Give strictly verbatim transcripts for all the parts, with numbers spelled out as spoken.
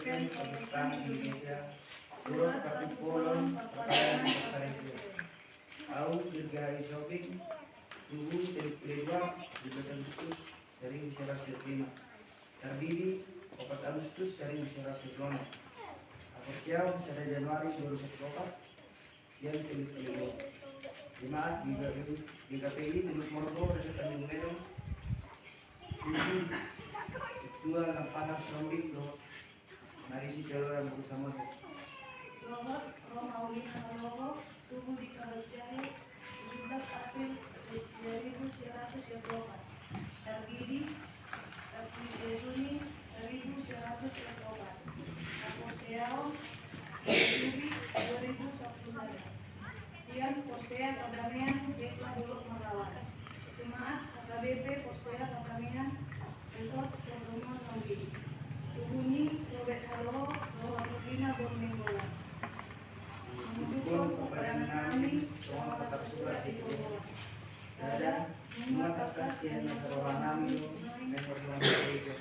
Pakistan, Indonesia, surat patumpolon, pertanyaan, pertanyaan. Au, Dirgahayu Sombing, tubu tolu pulu dua, di Batam Situs, saribu sia ratus lima. Tardidi, opat Agustus, saribu sia ratus lima. Aporseaon, sada Januari, dua ribu dua puluh empat, sian tolu pulu dua. Jemaat di G K P I Teluk Morbo, Resa Tanjung Medan, tubu, Ketua Lampanan Sombing, do, Marisi Calo dan Bursa Mose. Dohot Romaulina Haloho, tubu di Kabajahe, tujuh belas April seribu sembilan ratus dua puluh empat. Tardidi, satu Juni seribu sembilan ratus dua puluh empat. Aporseaon, dua Juli dua ribu dua puluh satu. Sian Porsea Pardamean, Desa Dolok Marrawan. Jemaat H K B P Porsea Pardamean, Resort Perdomuan Maulidi. Tubu ni Robert Haloho dohot Rudina Bornenggolan. Mangudukkon parpadanan nami songon na tarsurat di Toraja. Sada, nunga tangkas sian nasa roha nami do naeng marjuang di gereja.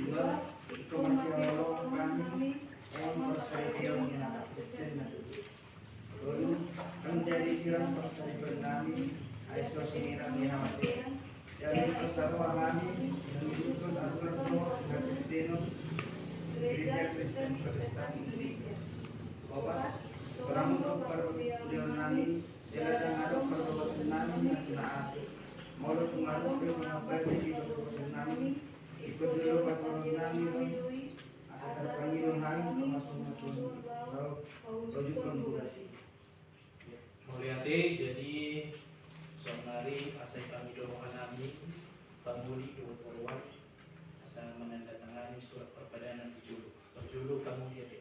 Dua, ingkon masihaholongan nami on parsaripeon ni halak Kristen na tutu. Tolu, ndang jadi sirang parsaripeon nami, ai so sinirang ni hamatean. Jadi, pasarohon nami mangihuthon aturan dohot hakaristionon Gereja Kristen Protestan Indonesia. Opat, torang do parhobasahon nami, jala ndang adong parhobasahon nami na tung na asing. Molo tung adong pe mangambati di parhobasahon nami, ingkon jolo parhobasahon nami do i, asa tarpangido hami pamasumasuon laho paujungkon tugas i. Mauliate. Jadi, saonari asa dipangido roha nami pangoli dohot oroan asa manandatangani surat parpadanan di jolo. Parjolo pangoli ate.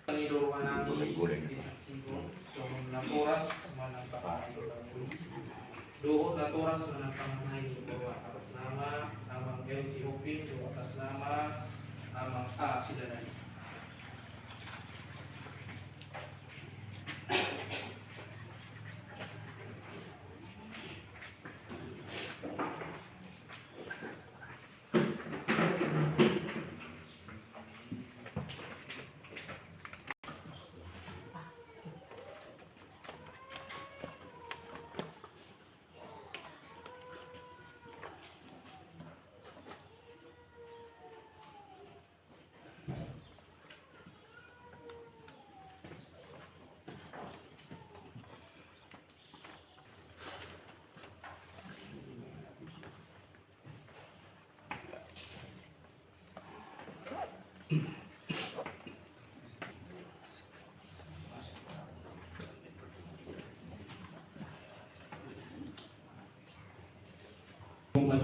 Pangido roha nami disaksihon songon natoras manang pangamai ni pangoli dohot natoras manang pangamai ni oroan, atas nama Amang Gayus Sihombing dohot atas nama Amang A Sidanai.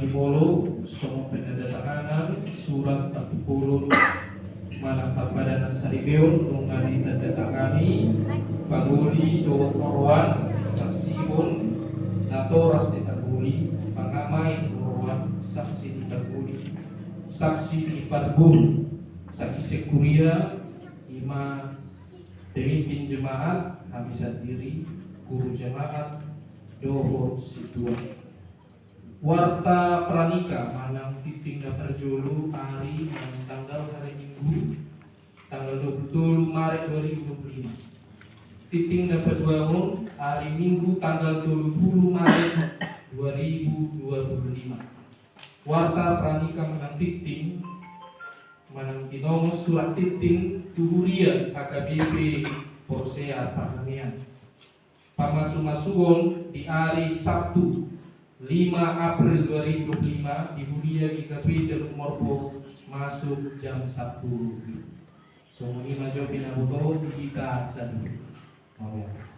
Molo songon penandatanganan surat patumpolon manang parpadanan saripeon nunga ditandatangani pangoli dohot oroan, saksihon natoras ni pangoli, pangamai ni oroan, saksi ni pangoli, saksi ni parboru, saksi sekuria, ima pemimpin jemaat, hami sandiri, guru jemaat dohot sintua. Warta pranika manang tingting na parjolo ari manang tanggal hari Minggu, tanggal dua puluh tolu Maret dua ribu dua puluh lima. Tingting na paduahon ari Minggu tanggal tolu pulu Maret dua ribu dua puluh lima. Warta pranika manang tingting manang binongos surat tingting tu huria H K B P Porsea Pardamean. Pamasumasuon di ari Sabtu, Lima April dua ribu dua puluh lima di Huria G K P Teluk Morpho masuk jam sampulu. Songon i ma jo pinaboto di hita sadari. Amen.